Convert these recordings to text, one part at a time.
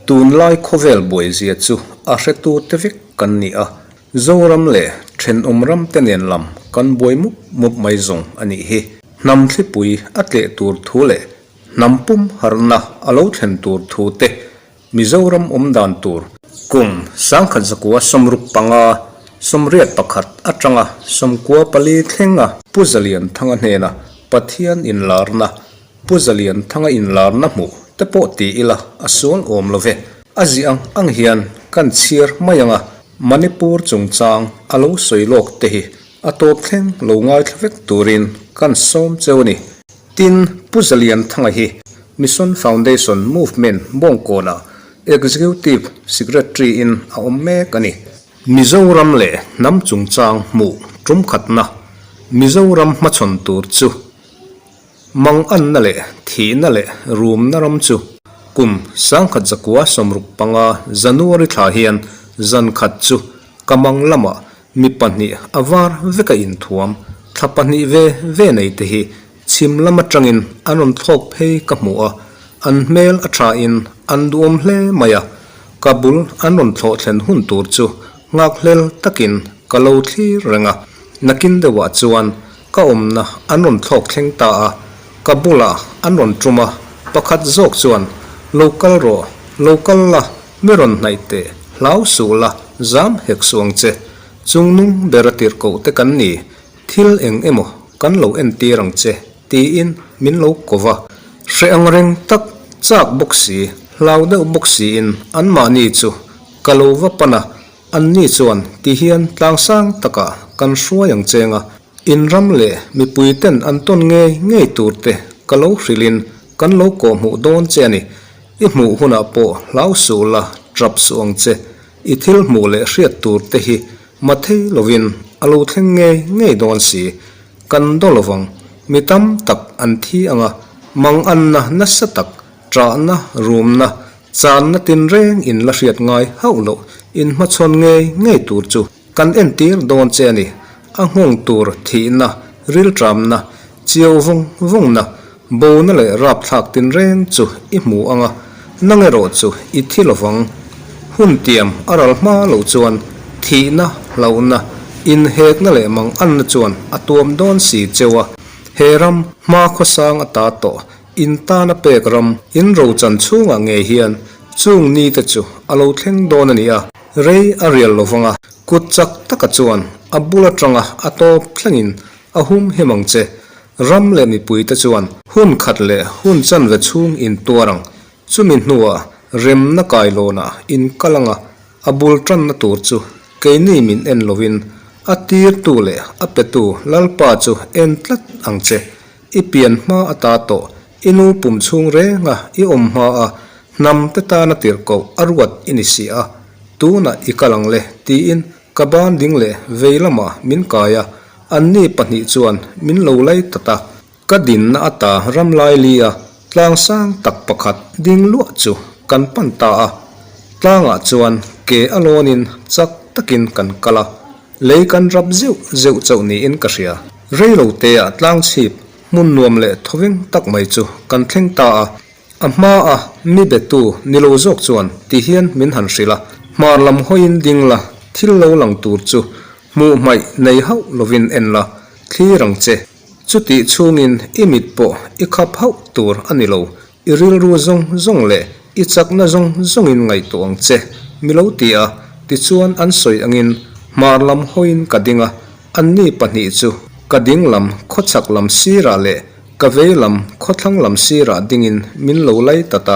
Tunlai khawvel buaizia chu a hretu te vek kan ni a, Zoram leh thenawm ram te nen lam kan buai mup mup mai zawng a nih hi. Hnam thlipui a tleh tur thu leh hnam pum harhna a lo thlen tur thu te Mizoram awm dan tur kum 1965 81 atanga 94 thlenga Pu Zalianthanga hnena Pathian inlarna Pu Zalianthanga inlarna hmuh te pawh ti ila a sual awm lo ve. A zi ang ang hian kan chhiar mai ang a, Manipur chungchang a lo sawi lawk te hi a tawp thleng lo ngaithla vek turin kan sawm cheu a ni. Tin, Pu Zalianthanga hi Mission Foundation Movement Bawngkawnah Executive Secretary in a awm mek a ni. Mizoram leh hnam chungchang hmuh tumkhatna Mizoram hmachhawn tur chu Mang anna leh thihna leh rumna ram chu kum 1965 January thla hian zan khat chu ka mang lamah mi pahnih a var veka inthuam thla pahnih ve ve nei te hi chhim lam atangin an rawn thlawk phei ka hmu a, an hmel a tha in an duhawm hle mai a, ka bul an rawn thlawh thlen hun tur chu nghakhlel takin ka lo thlir reng a, nakin deuhah chuan Ka awmna an rawn thlawk thleng ta a, ka bulah an rawn tum a, pakhat zawk chuan, Lo kal rawh, lo kal la, mi rawn hnaih teh, hlau suh la, zam hek suh ang che. Chungnung ber a tirh koh te kan ni, thil eng emaw kan lo entir ang che, tiin min lo ko va. Hreh ang reng tak, chak bawk si, hlau deuh bawk siin anmahni chu ka lo va pan a, Anni chuan ti hian tlangsang takah kan hruai ang cheng a, in ram leh mipuiten an tawn ngei ngei tur te ka lo hrilhin kan lo kawhhmuh dawn che a ni. I hmuh hunah pawh hlau suh la, trap suh ang che. I thil hmuh leh hriat tur te hi ma thei lovin a lo thleng ngei ngei dawn si. Kan daw lovang, mi tam tak an thi ang a, manganna nasa tak, ṭahna, rumna, Channa tinreng in la hriat ngai hauh loh in hmachhawn ngei ngei tur chu kan entir dawn che a ni. A nghawng tur thihna, rilṭamna, chiau vawng vawngna, bona leh rapthlak tinreng chu i hmu ang a, nang erawh chu i thi lovang. Hun tiam a ral hma loh chuan thihna, hlauhna, inhekna leh manganna chuan a tuam dawn si cheu a, he ram hma khawsang a ta tawh In tana pek ram, in rochan chhungah ngei hian chung ni te chu a lo thleng dawn a ni a, rei a rial lo vang a, kut chak taka chuan a bul atanga a tawp thlengin a hum him ang che. Ram leh mipui te chuan hun khat leh hun chanve chhung in tuar ang, chumi hnuah remna kailawnah in kal ang a, a bul tanna tur chu keini min en lovin a tirtu leh a petu Lalpa chu en tlat ang che. I pian hma ata tawh, i nu pum chhung renga i awm hma a, hnam te tana tirhkoh a ruat i ni si a, tunah i kal ang le, tiin ka ban ding leh vei lamah min kai a, anni pahnih chuan min lo lai tat a, ka dinna ata ram lai li a tlang sang tak pakhat ding luah chu kan pan ta a, tlangah chuan ke a lawnin chak takin kan kal a. Lei kan rap zeuh zeuh chauh niin ka hria. Rei lo teah tlang chhip hmun nuam leh thawveng tak mai chu kan thleng ta a. A hma a mi betu ni lo zawk chuan ti hian min han hrilh a, hmar lam hawiin ding la, thil lo lang tur chu hmuh hmaih nei hauh lovin en la, thlir ang che. Chutih chhungin i mit pawh i khap hauh tur a ni lo, I rilru zawng zawng leh i chakna zawng zawngin ngaihtuah ang che, mi lo ti a, tichuan an sawi angin hmar lam hawiin ka ding a, anni pahnih chu ka ding lam khawchhak lam sirah leh ka vei lam khawthlang lam sirah dingin min lo lai tat a,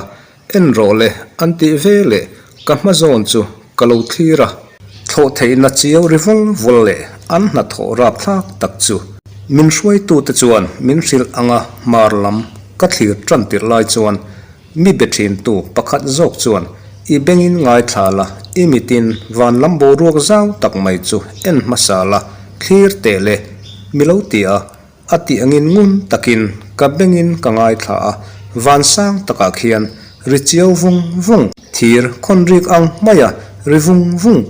en rawh le an tih ve leh ka hma zawn chu ka lo thlir a. Thlawh theihna chiau ri vul vul leh an hnathawh rapthlak tak chu min hruaitute chuan min hrilh anga hmar lam ka thlir tan tirh lai chuan mi be thintu pakhat zawk chuan i bengin ngaithla la, i mitin van lam boruak zau tak mai chu en hmasa la, thlir teh le mi lo ti a, A tih angin ngun takin ka bengin ka ngaithla a, van sang takah khian ri chiau vung vung, thir khawn rik ang maia ri vung vung,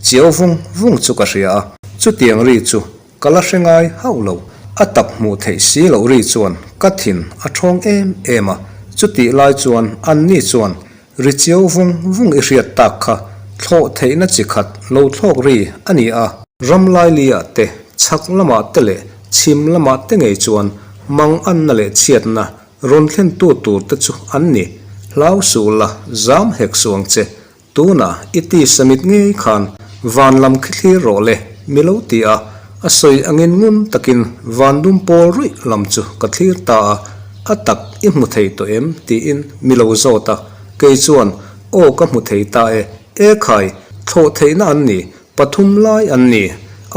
chiau vung vung chu ka hria a, chutiang ri chu ka la hre ngai hauh lo. A tak hmuh theih si loh ri chuan ka thin a thawng em em a, chutih lai chuan anni chuan ri chiau vung vung i hriat tak kha thlawh theihna chi khat lo thlawk ri a ni a. Ram lailiah te, chhak lamah te leh chhim lamah te ngei chuan mang anna leh chhiatna rawn thlentu tur te chu an ni. Hlau suh la, zam hek suh ang che, Tunah i tisa mit ngei khan van lam khi thlir rawh le, mi lo ti a, a sawi angin ngun takin van dum pawl ruih lam chu ka thlir ta a, a tak i hmu thei tawh em? tiin mi lo zawt a, kei chuan aw ka hmu thei ta e, e khai, thlawh theihna an ni, pathum lai an ni,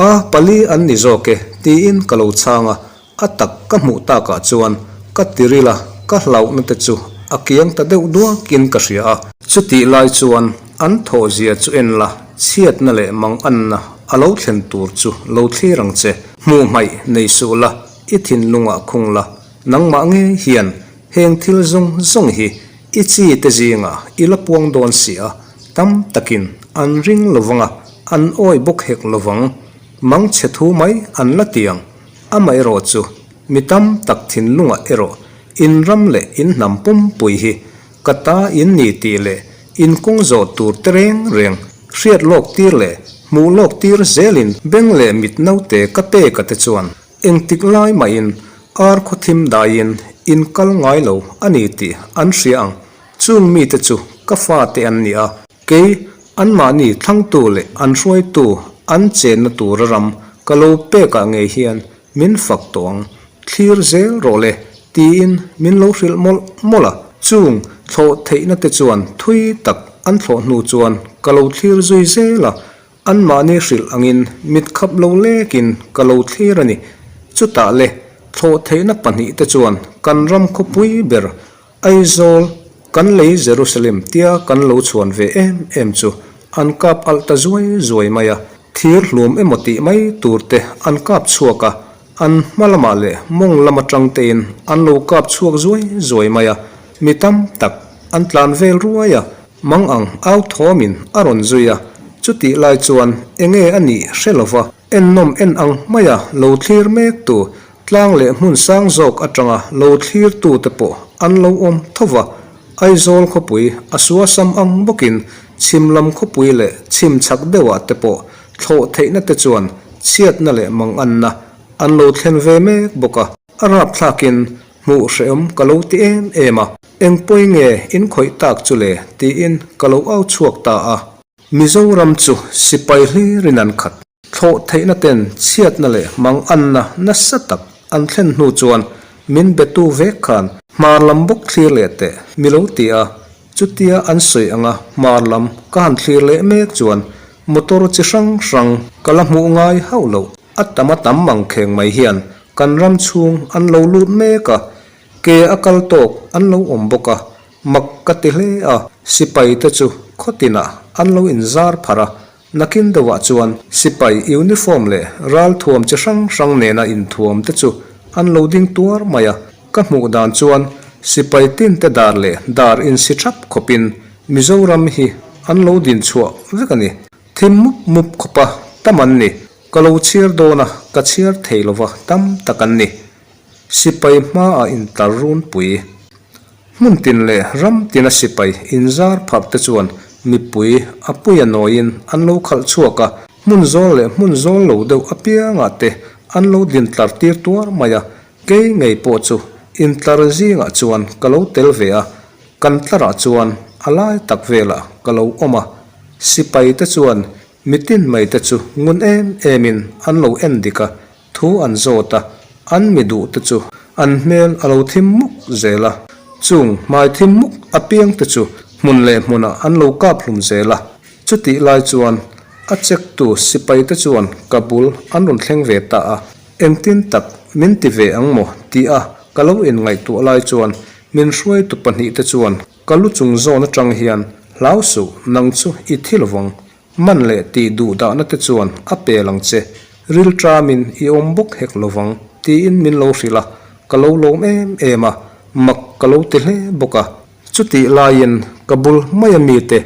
a pali an ni zawk e tiin ka lo chhang a, A tak ka hmuh takah chuan ka tiril a, ka hlauhna te chu a kiang ta deuh duakin ka hria a. Chutih lai chuan an thawhzia chu en la, chhiatna leh manganna a lo thlen tur chu lo thlir ang che. Hmuh hmaih nei suh la, i thinlungah khung la, nangmah ngei hian heng thil zawng zawng hi i chi te zingah i la puang dawn si a, tam takin an ring lovang a, an awi bawk hek lovang. Mangchhe thu mai an la ti ang. Amaherawh chu, mi tam tak thinlungah erawh in ram leh in hnam pumpui hi ka ta in ni tih leh in kawng zawh tur te reng reng hriat lawk tir leh hmuh lawk tir zelin beng leh mit naute ka pek a te chuan engtik lai mahin ar khaw thim daiin in kal ngai lo a ni tih an hria ang. Chung mite chu ka fate an ni a. Kei, anmahni thlangtu leh an hruaitu an chenna tura ram ka lo pekah ngei hian min fak tawh ang, thlir zel rawh le, tiin min lo hrilh mawlh mawlh a. Chung thlawh theihna te chuan thui tak an thlawh hnu chuan ka lo thlir zui zel a, anmahni hrilh angin mit khap lo lekin ka lo thlir a ni. Chutah le, thlawh theihna pahnihte chuan kan ram khawpui ber Aizawl, kan lei Jerusalem tia kan lo chhuan ve em em chu an kap alh ta zuai zuai mai a, thir hlum emaw tih mai tur te an kap chhuak a, an hma lamah leh mawng lam atang tein an lo kap chhuak zuai zuai mai a, mi tam tak an tlan vel ruai a, mang ang au thawmin a rawn zui a, chutih lai chuan enge a nih hre lova ennawm en ang maia lo thlir mek tu Tlang leh hmun sang zawk atanga lo thlirtute pawh an lo awm tho va, Aizawl khawpui a suasam ang bawkin chhim lam khawpui leh chhim chhak deuhah te pawh thlawh theihna te chuan chhiatna leh manganna an lo thlen ve mek bawk a. A rapthlakin hmuh hrehawm ka lo ti em em a, eng pawi nge in khawih tak chu le tiin ka lo au chhuak ta a. Mizoram chu sipai hlirin an khat. Thlawh theihna ten chhiatna leh manganna nasa tak an thlen hnu chuan min betu vek khan hmar lam bawk thlir leh teh mi lo ti a, chutia an sawi anga hmar lam ka han thlir leh mek chuan motor chi hrang hrang ka la hmuh ngai hauh loh a tam a tam mang kheng mai hian kan ram chhung an lo lut mek a, ke a kal tawk an lo awm bawk a, mak ka ti hle a, sipai te chu khaw tinah an lo inzar pharh a, Nakin deuhah chuan sipai uniform leh ralthuam chi hrang hrang nena inthuam te chu an lo ding tuar mai a, ka hmuh dan chuan sipai tinte dar leh dar insi thap khawpin Mizoram hi an lo din chhuah vek a ni. Thim mup mup khawpa tam an ni. Ka lo chhiar dawn a, ka chhiar thei lova tam tak an ni. Sipai hmaah intar runpui. Hmun tin leh ram tina sipai inzar pharh te chuan mipui a pui a nawiin an lo khalh chhuak a, hmun zawl leh hmun zawl lo deuh apiangah te an lo din tlar tir tuar mai a, kei ngei pawh chu intlar zingah chuan ka lo tel ve a, kan tlarah chuan a lai tak velah ka lo awm a, sipai te chuan mitin mai te chu ngun em emin an lo en dik a, Thu an zawt a, an mi duh te chu an hmel a lo thim muk zel a, chung hmai thim muk apiang te chu hmun leh hmunah an lo kap hlum zel a. Chutih lai chuan a check tu sipai te chuan ka bul an rawn thleng ve ta a, engtin tak min ti ve ang maw tih a ka lo inngaihtuah lai chuan min hruaitu pahnihte chuan ka lu chung zawn atang hian hlau suh nang chu i thi lovang Man leh tih duh dahna te chuan a pel ang che, ril ṭamin i awm bawk hek lovang tiin min lo hrilh a, ka lo lawm em em a, mak ka lo ti hle bawk a. Chutih laiin ka bul maia mite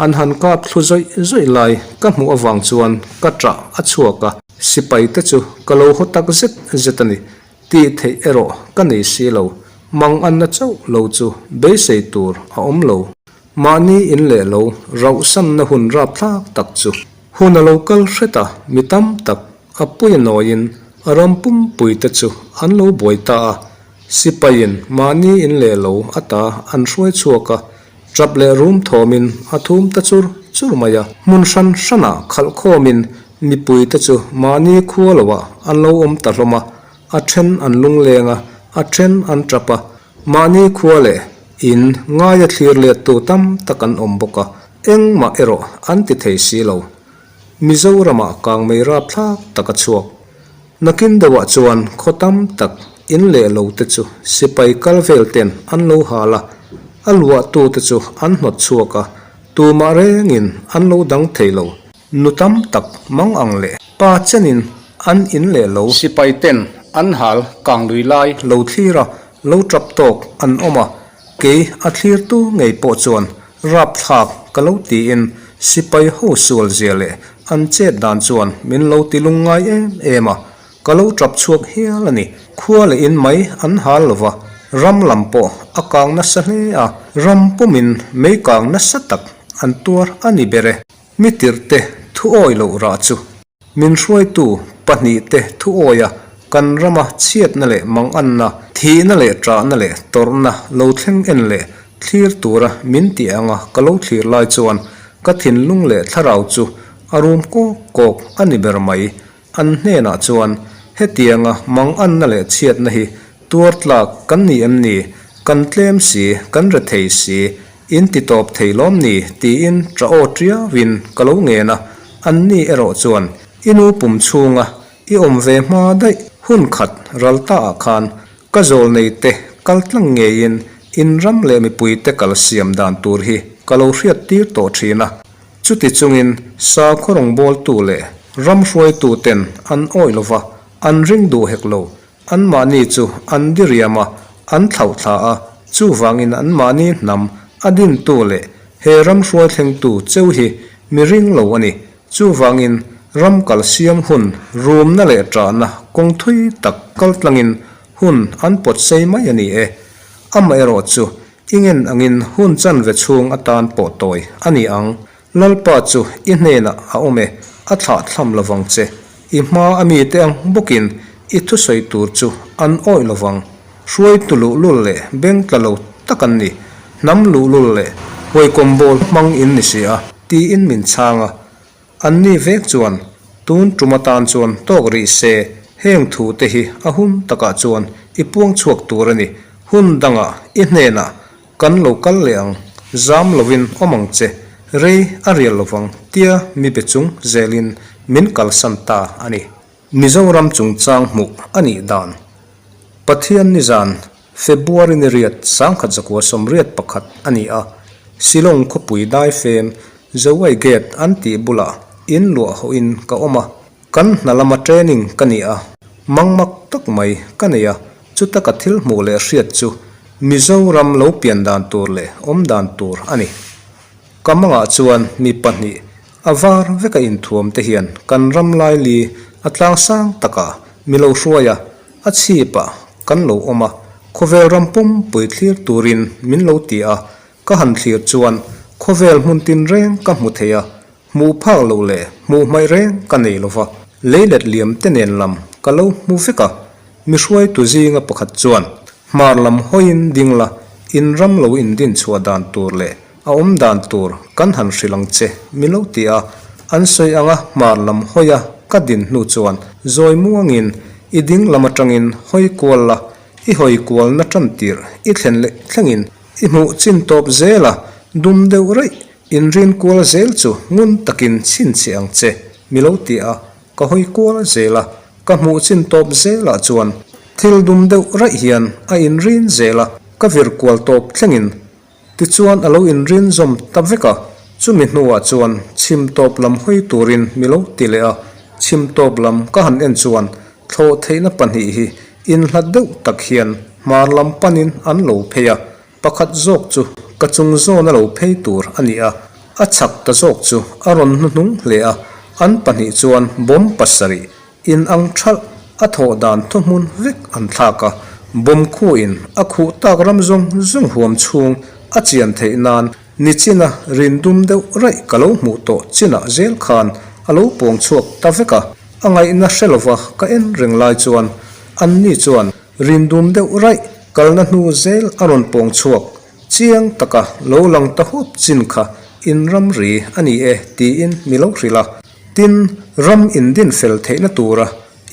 an han kap thlu zawih zawih lai ka hmuh avang chuan ka ṭah a chhuak a, sipai te chu ka lo haw tak zet zet a ni. Tih theih erawh ka nei si lo, mang anna chauh lo chu beisei tur a awm lo. Mahni in leh lo rauhsanna hun rapthlak tak chu hun a lo kal hret a, mi tam tak a pui a nawiin a ram pumpui te chu an lo buai ta a, sipaiin mahni in leh lo ata an hruai chhuak a, Tap leh rum thawmin a thum ta chur chur mai a. Hmun hran hranah khalh khawmin mipuite chu mahni khua loah an lo awm ta hlawm a, a then an lungleng a, a then an tap a, mahni khua leh in ngaia thlir lettu tam tak an awm bawk a, engmah erawh an ti thei si lo. Mizoramah kangmei rapthlak tak a chhuak. Nakin deuhah chuan khaw tam tak in leh lo te chu sipai kal vel ten an lo hal a, a luahtu te chu an hnawt chhuak a, tumah rengin an lo dang thei lo. Nu tam tak mang ang leh pa chenin an in leh lo. Sipai ten an hal kang lui lai lo thlir a, lo tap tawk an awm a, kei a thlirtu ngei pawh chuan Rapthlak ka lo tiin sipai ho sual zia leh an chet dan chuan min lo ti lungngai em em a, ka lo tap chhuak hial a ni. Khua leh in mai an hal lo va, ram lam pawh a kang nasa hle a, ram pumin mei kang nasa tak an tuar a ni ber e. Mi tirhte thu awi loh rah chu. Min hruaitu pahnihte thu awia kan rama chhiatna leh manganna, thihna leh ṭahna leh tawrhna lo thleng en leh thlir tura min tih anga ka lo thlir lai chuan ka thinlung leh thlarau chu a rum kawk kawk a ni ber mai. An hnenah chuan hetianga manganna leh chhiatna hi tuar tlak kan ni em ni? Kan tlem si, kan rethei si, In ti tawp thei lawm ni? tiin ṭah aw ṭiauin ka lo ngen a, anni erawh chuan i nu pum chhunga i awm ve hma daih hun khat ral ta ah khan ka zawl nei te kal tlang ngeiin in ram leh mipui te kal siam dan tur hi ka lo hriat tir tawh ṭhin a, chuti chungin sakhaw rawngbawltu leh ram hruaitu ten an awih lova an ring duh hek lo. Anmahni chu an diriam a, an thlauh thla a, chuvangin anmahni hnam a dintu leh he ram hruai thlengtu cheu hi mi ring lo a ni. Chuvangin ram kal siam hun rumna leh ṭahna kawng thui tak kal tlangin hun an pawt sei mai a ni e. Amaherawh chu i ngen angin hun chanve chhung atan pawh tawi a ni ang. Lalpa chu i hnenah a awm e, a thlah thlam lovang che. I hma a mite ang bawkin i thusawi tur chu an awih lovang. Hruaitu luhlul leh beng tla lo tak an ni, hnam luhlul leh huaikawm bawl hmang in ni si a, tiin min chhang a. Anni vek chuan, Tun tum atan chuan tawk rih se, heng thu te hi a hun takah chuan i puang chhuak tur a ni, hun dangah i hnenah Kan lo kal leh ang, zam lovin awm ang che, rei a rial lovang tia mi be chung zelin min kalsan ta a ni. Mizoram chungchang hmuh a nih dan. Pathian nizan February ni riat 1981 a ni a, Shillong khawpui daifem Jowai Gate an tih bulah in luah hawhin ka awm a, Kan hna lama training ka ni a, mangmak tak mai ka nei a, chuta ka thil hmuh leh hriat chu Mizoram lo pian dan tur leh awm dan tur a ni. Ka mangah chuan mi pahnih a var veka inthuam te hian kan ram laili a tlang sang takah mi lo hruai a, a chhipah kan lo awm a, khawvel ram pumpui thlir turin min lo ti a, ka han thlir chuan khawvel hmun tinreng ka hmu thei a, Hmuh phak loh leh hmuh hmaih reng ka nei lo va, lei let liam te nen lam ka lo hmu vek a. Mi hruaitu zinga pakhat chuan, Hmar lam hawiin ding la, in ram lo in din chhuah dan tur leh a awm dan tur kan han hrilh ang che, mi lo ti a. An sawi anga hmar lam hawia ka din hnu chuan zawi muangin i ding lam atangin hawi kual la, i hawi kualna tan tirh i thlen leh thlengin i hmuh chin tawp zel a, dum deuh raih Inrin kual zel chu ngun takin chhinchhiah ang che, mi lo ti a, ka hawi kual zel a, ka hmuh chin tawp zelah chuan thil dum deuh raih hian a inrin zel a, ka vir kual tawp thlengin tichuan a lo inrin zawm ta vek a, chumi hnuah chuan chhim tawp lam hawi turin mi lo ti leh a, chhim tawp lam ka han en chuan thlawh theihna pahnih hi inhlat deuh tak hian hmar lam panin an lo phei a, Pakhat zawk chu ka chung zawn a lo phei tur a ni a, a chhak ta zawk chu a rawn hnuhnung hle a, an pahnih chuan bawm pasarih in ang thalh. A thawh dan thuhmun vek an thlak a, bomb khuin a khuh tak ram zawng zawng huam chhung a chian theih nan nichina rin dum deuh raih ka lo hmuh tawh chinah zel khan a lo pawng chhuak ta vek a. A ngaihna hre lova ka en reng lai chuan anni chuan rin dum deuh raih kalna hnu zel a rawn pawng chhuak chiang taka lo lang ta huap chin kha in ramri a ni e tiin mi lo hrilh a. Tin, ram indin fel theihna tura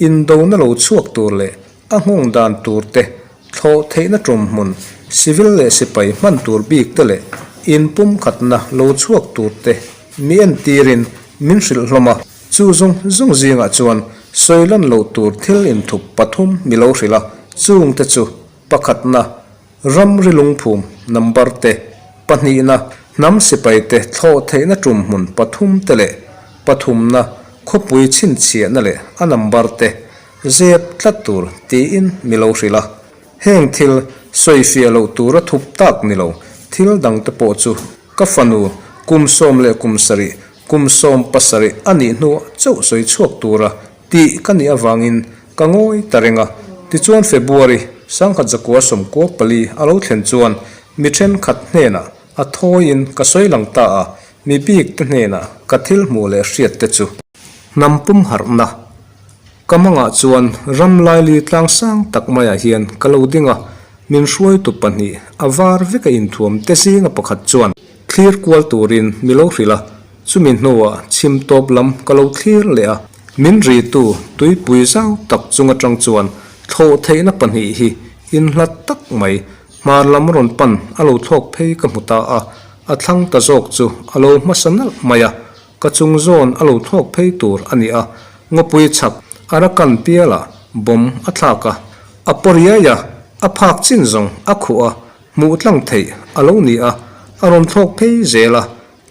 indona lo chhuak tur leh a nghawng dan tur te, thlawh theihna tumhmun, civil leh sipai hman tur bik te leh inpumkhatna lo chhuak tur te mi entirin min hrilh hlawm a. Chu zawng zawng zingah chuan sawi lan loh tur thil inthup pathum mi lo hrilh a, chungte chu pakhatna, Ramri lungphum number te, pahnihna, hnam sipaite thlawh theihna tumhmun pathum te leh pathumna, khawpui chhinchhiahna leh a number te zep tlat tur tiin mi lo hrilh a. Heng thil sawifiah loh tura thup tak ni lo thil dangte pawh chu ka fanu kum sawm leh kum sarih, kum sawm pasarih a nih hnuah chauh sawi chhuak tura Tih ka nih avangin ka ngawi ta reng a. Tichuan February, sangkhat zakua sawmkua pali a lo thlen chuan mi thenkhat hnenah a thawiin ka sawi lang ta a, mi bik te hnenah ka thil hmuh leh hriat te chu. Hnam pum harhna ka mangah chuan ram laili tlang sang tak maiah hian ka lo ding a, min hruaitu pahnih a var veka inthuam te zinga pakhat chuan thlir kual turin mi lo hrilh a, Chumi hnuah chhim tawp lam ka lo thlir leh a, min ritu tuipui zau tak chung atang chuan thlawh theihna pahnih hi inhlat tak mai hmar lam rawn pan a lo thlawk phei ka hmu ta a, a thlang ta zawk chu a lo hmasa nalh mai a, ka chung zawn a lo thlawk phei tur a ni a, ngawpui chhak Arakan pialah bomb a thlak a, a paw riai a, a phak chin zawng a khuh a, hmuh tlang theih a lo ni a, a rawn thlawk phei zel a,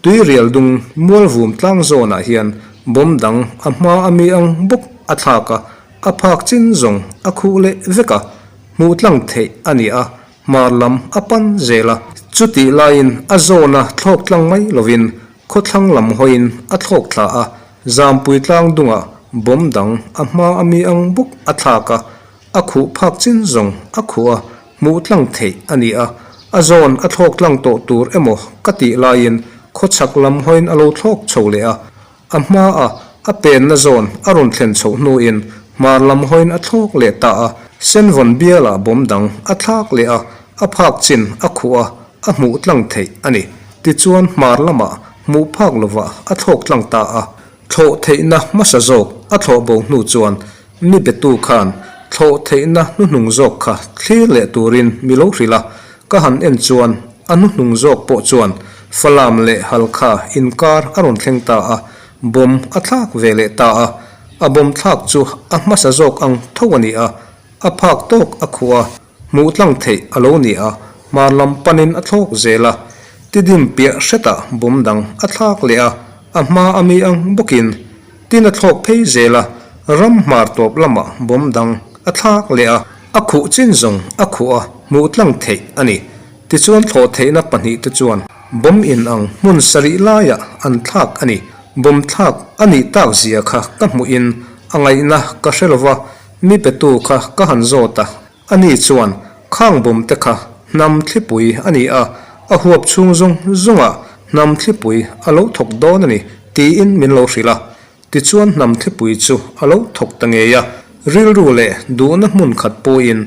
Tuirial dung mualvum tlang zawnah hian bomb dang a hma a mi ang bawk a thlak a, a phak chin zawng a khuh leh vek a, hmuh tlang theih a ni a, hmar lam a pan zel a. Chutih laiin a zawna thlawk tlang mai lovin khawthlang lam hawiin a thlawk thla a, Zampui tlang dungah bomb dang a hma a mi ang bawk a thlak a, A khuh phak chin zawng a khuh a, hmuh tlang theih a ni a, a zawn a thlawk tlang tawh tur emaw ka tih laiin khawchhak lam hawiin a lo thlawk chho leh a, a hmaa a penna zawn a rawn thlen chhoh hnuin hmar lam hawiin a thlawk leh ta a, Senvawn bialah bawm dang a thlak leh a, a phak chin a khuh a, a hmuh tlang theih a ni. Tichuan hmar lamah hmuh phak lovah a thlawk tlang ta a, thlawh theihna hmasa zawk a thlawh bo hnu chuan Mi betu khan thlawh theihna hnuhnung zawk kha thlir leh turin mi lo hrilh a, ka han en chuan a hnuhnung zawk pawh chuan Falam leh Halkha inkar a rawn thleng ta a, bomb a thlak ve leh ta a, a bomb thlak chu a hmasa zawk ang tho a ni a, a phak tawk a khuh a. Hmuh tlang theih a lo ni a, hmar lam panin a thlawk zel a, tidim piah hretah bawm dang a thlak leh a, a hma a mi ang bawkin tin a thlawk phei zel a, ram hmar tawp lamah bawm dang a thlak leh a, a khuh chin zawng a khuh a, hmuh tlang theih a ni. Tichuan thlawh theihna pahnih te chuan bawm in ang hmun sarih laiah an thlak a ni. Bawm thlak a nih tak zia kha ka hmuhin a ngaihna ka hre lova, mi petu kha ka han zawt a, Ani chuan, Khang bawm te kha hnam thlipui a ni a, a huap chhung zawng zawngah hnam thlipui a lo thawk dawn a ni, tiin min lo hrilh a. Tichuan hnam thlipui chu a lo thawk ta ngei a, rilru leh duhna hmun khat pawhin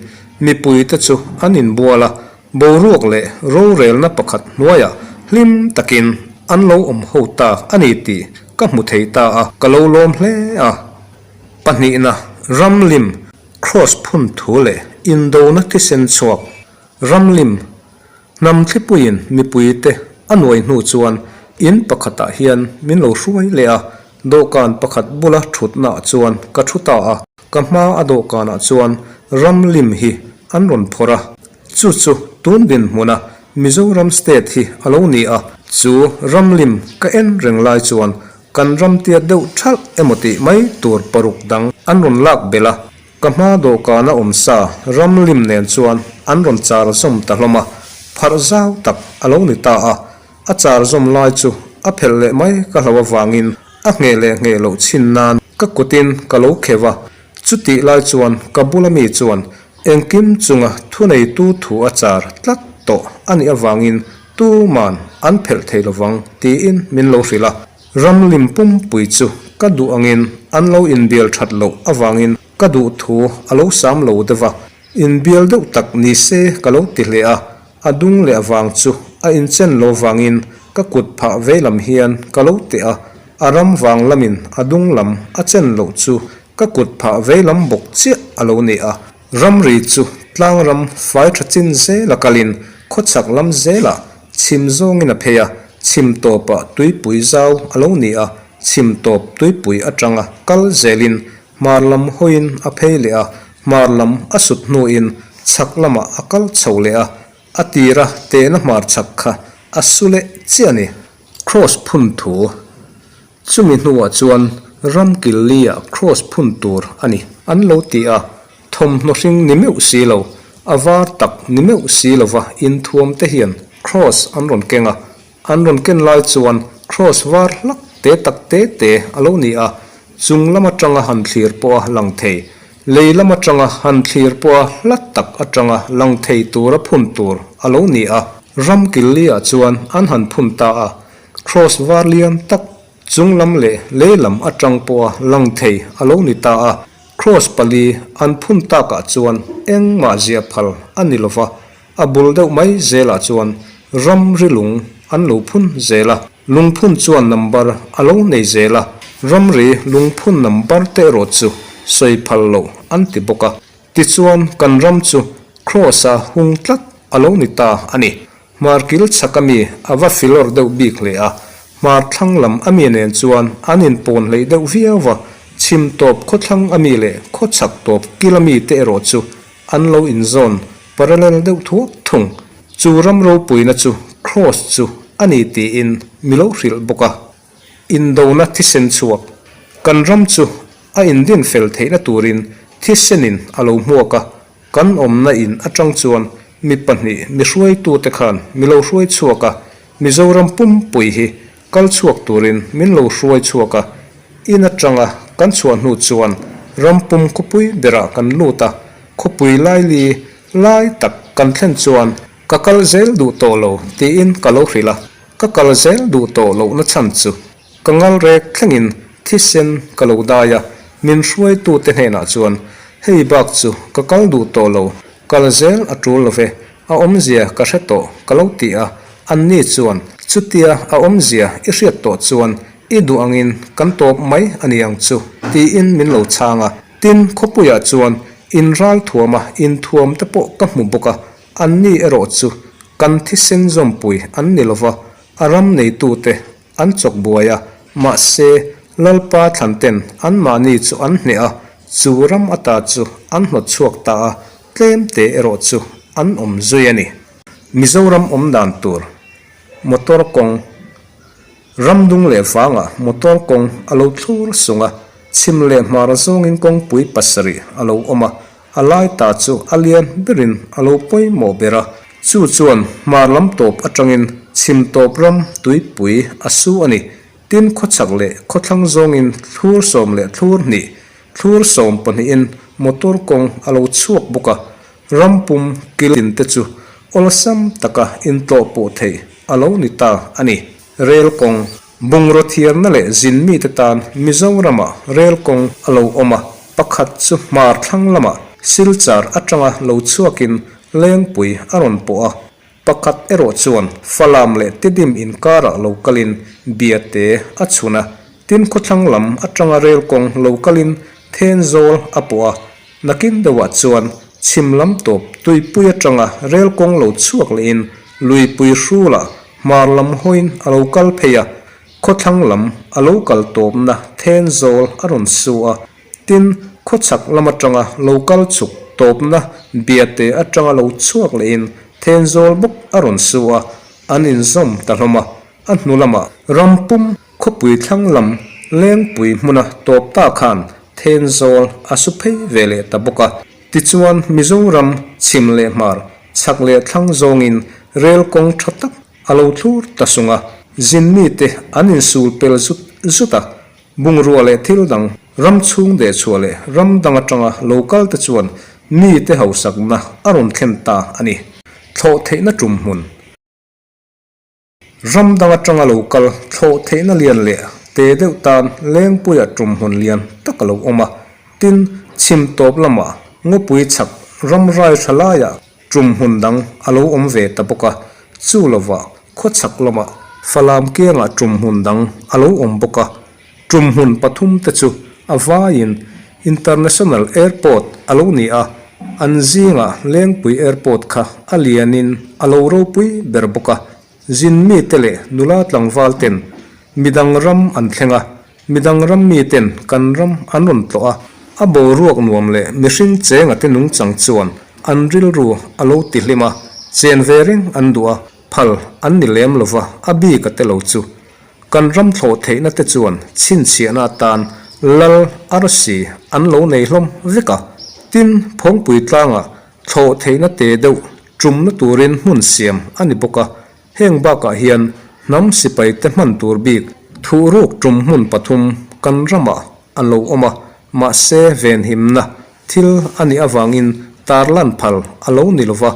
mipui te chu an inbual a, boruak leh rorelna pakhat hnuaiah hlim takin an lo awm ho ta a ni tih ka hmu thei ta a, ka lo lawm hle a. Pahnihna, Ramlim Kraws phun thu leh indona thisen chhuak ramlim hnam thlipuiin mipuite a nuai hnu chuan in pakhatah hian min lo hruai leh a, dawhkan pakhat bula thutnaah chuan ka thu ta a, ka hma a dawhkanah chuan ramlim hi an rawn phawrh a, chu chu tun dinhmuna Mizoram state hi a lo ni a, chu ramlim ka en reng lai chuan Kan ram tiat deuh thalh emaw tih mai tur paruk dang an rawn lak belh a, ka hma dawhkana awm sa ram lim nen chuan an rawn char zawm ta hlawm a, pharh zau tak a lo ni ta a, a char zawm lai chu a phelh leh mai ka hlo avangin a ngheh leh ngheh loh chhin nan ka kutin ka lo kheuh a. Chutih lai chuan ka bula mi chuan engkim chunga thuneitu thu a char tlat tawh a nih avangin tuman an phelh thei lovang tiin min lo hrilh a. Ram lim pumpui chu ka duh angin an lo inbial that loh avangin ka duh thu a lo sam lo deuh a, inbial deuh tak ni se ka lo ti hle a, a dung leh avang chu a inchen lo vangin ka kut phah vei lam hian ka lo teh a, a ram vang lamin a dung lam a chen loh chu ka kut phah vei lam bawk chiah a lo ni a. Ramri chu tlang ram fai tha chin zela kalin khawchhak lam zelah chhim zawngin a phei a, chhim tawpah tuipui zau a lo ni a, chhim tawp tuipui atanga kal zelin hmar lam hawiin a phei leh a, hmar lam a sut hnuin chhak lamah a kal chho leh a, a tira tehna hmar chhak kha a su leh chiah a ni. Kraws phun thu Chumi hnuah chuan ram kil li-ah kraws phun tur a ni an lo ti a, thawmhnaw hring ni meuh si lo, a var tak ni meuh si lova inthuam te hian kraws an rawn keng a, an rawn ken lai chuan kraws var hlak te tak te te a lo ni a, chung lam atanga han thlir pawha lang thei, lei lam atanga han thlir pawha hla tak atanga lang thei tura phun tur a lo ni a, ram kil li-ah chuan an han phun ta a. Kraws var lian tak chung lam leh lei lam atang pawha lang thei a lo ni ta a, kraws pali an phun takah chuan engmah ziah phal a ni lova, a bul deuh mai zelah chuan ramri lung an lo phun zel a, lungphun chuan number a lo nei zel a, ramri lungphun number te erawh chu sawi phal loh an ti bawk a, tichuan kan ram chu kraws-a hung tlat a lo ni ta a ni. Hmar kil chhak ami a va filawr deuh bik hle a, hmar thlang lam ami nen chuan an inpawn hleih deuh viau va, chhim tawp khawthlang ami leh khaw chhak tawp kil ami te erawh chu an lo inzawn parallel deuh thuak thung. Chu ram ropuina chu Kraws chu a ni tiin mi lo hrilh bawk a. Indona thisen chhuak kan ram chu a indin fel theihna turin thisenin a lo hmuak a, Kan awmna in atang chuan mi pahnih mi hruaitute khan mi lo hruai chhuak a, Mizoram pumpui hi kal chhuak turin min lo hruai chhuak a, in atanga kan chhuah hnu chuan ram pum khawpui berah kan lut a, khawpui laili lai tak kan thlen chuan ka kal zel duh tawh lo tiin ka lo hrilh a, ka kal zel duh tawh lohna chhan chu Ka ngal rek thlengin thisen ka lo dai a, min hruaitute hnenah chuan, Hei bak chu ka kal duh tawh lo, kal zel a tul lo ve, a awmzia ka hre tawh ka lo ti a, anni chuan, Chutia a awmzia i hriat tawh chuan i duh angin kan tawp mai a ni ang chu, tiin min lo chhang a. Tin, khawpuiah chuan in ral thuama inthuam te pawh ka hmu bawk a, anni erawh chu kan thisen zawmpui an ni lo va, a ram neitute An chawk buai a, mahse, Lalpa thlanten anmahni chu an hneh a, chu ram ata chu an hnawt chhuak ta a, tlem te erawh chu an awm zui a ni. Mizoram awm dan tur, Motor kawng, Ram dung leh vangah motor kawng a lo thlur sung a, chhim leh hmar zawngin kawngpui pasarih a lo awm a, A lai ta chu a lian berin a lo pawimawh ber a, chu chuan hmar lam tawp atangin chhim tawp ram tuipui a su a ni. Tin, khawchhak leh khawthlang zawngin thlur sawm leh thlur hnih, thlur sawm pahnihin motor kawng a lo chhuak bawk a, ram pum kil tin te chu awlsam taka intlawh pawh theih a lo ni ta a ni. Rel kawng. Bungraw thiarna leh zin mite tan Mizoramah rel kawng a lo awm a, pakhat chu hmar thlang lamah Silchar atanga lo chhuakin Lengpui a rawn pawh a, pakhat erawh chuan Falam leh Tidim inkarah lo kalin Biate a chhun a, tin khawthlang lam atanga rel kawng lo kalin Thenzawl a pawh a, nakin deuhah chuan chhim lam tawp tuipui atanga rel kawng lo chhuak lehin Luipui hrulah Hmar lam hawiin a lo kal phei a, khawthlang lam a lo kal tawpna Thenzawl a rawn su a, tin, khawchhak lam atanga lo kal chhuk tawpna Biate atanga lo chhuak lehin Thenzawl bawk a rawn su a, an inzawm ta hlawm a, a hnu lamah ram pum khawpui thlang lam Lengpui hmuna tawp ta khan Thenzawl a su phei ve leh ta bawk a. Tichuan, Mizoram chhim leh hmar, chhak leh thlang zawngin rel kawng tha tak a lo thlur ta sung a, zin mite an insul pel zut zut a, bungrua leh thil dang. Ram chhung dehchhuah leh ram dang atanga lo kal te chuan mite hausakna a rawn thlen ta a ni. Thlawh theihna tum hmun. Ram dang atanga lo kal thlawh theihna lian leh te deuh tan Lengpuia tum hmun lian tak a lo awm a, tin, chhim tawp lamah ngawpui chhak ram rai tha laiah tum hmun dang a lo awm ve ta bawk a, chu lovah khaw chhak lamah Falam kiangah tum hmun dang a lo awm bawk a, tum hmun pathum te chu a vaiin International Airport a lo ni a, an zingah Lengpui Airport kha a lianin a lo ropui ber bawk a, zin mite leh nula tlangval ten midang ram an thleng a, midang ram miten kan ram an rawn tlawh a, a boruak nuam leh mihring chenga te nungchang chuan an rilru a lo ti hlim a, chen ve reng an duh a, phal an ni lem lova a bik a te lo chu. Kan ram thlawh theihna te chuan chhinchhiahna atan lal arsi an lo nei hlawm vek a, tin Phawngpui tlangah thlawh theihna te deuh tumna turin hmun siam a ni bawk a, heng bakah hian hnam sipai te hman tur bik thuhruk tum hmun pathum kan ramah a lo awm a, mahse venhimna thil a nih avangin tarlan phal a lo ni lova,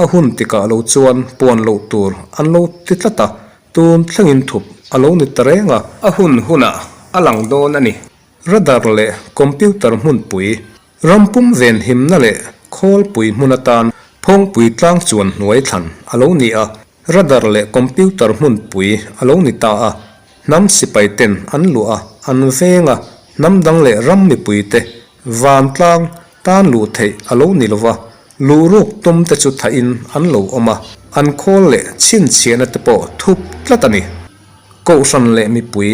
a hun tikah lo chuan puan loh tur an lo ti tlat a, Tun thlengin thup a lo ni ta reng a. A hun hunah a lang dawn a ni. Radar leh computer hmunpui, rampum venhimna leh khawlpui hmun atan phawngpui tlang chuan hnuai thlan a lo ni a, radar leh computer hmunpui a lo ni ta a. Hnam sipai ten an luah a, an veng a, hnam dang leh ram mipui te vantlang tan luh theih a lo ni lo va, Luhruk tum te chu thahin an lo awm a, an khawl leh chhinchhiahna te pawh thup tlat a ni. Kohhran leh mipui,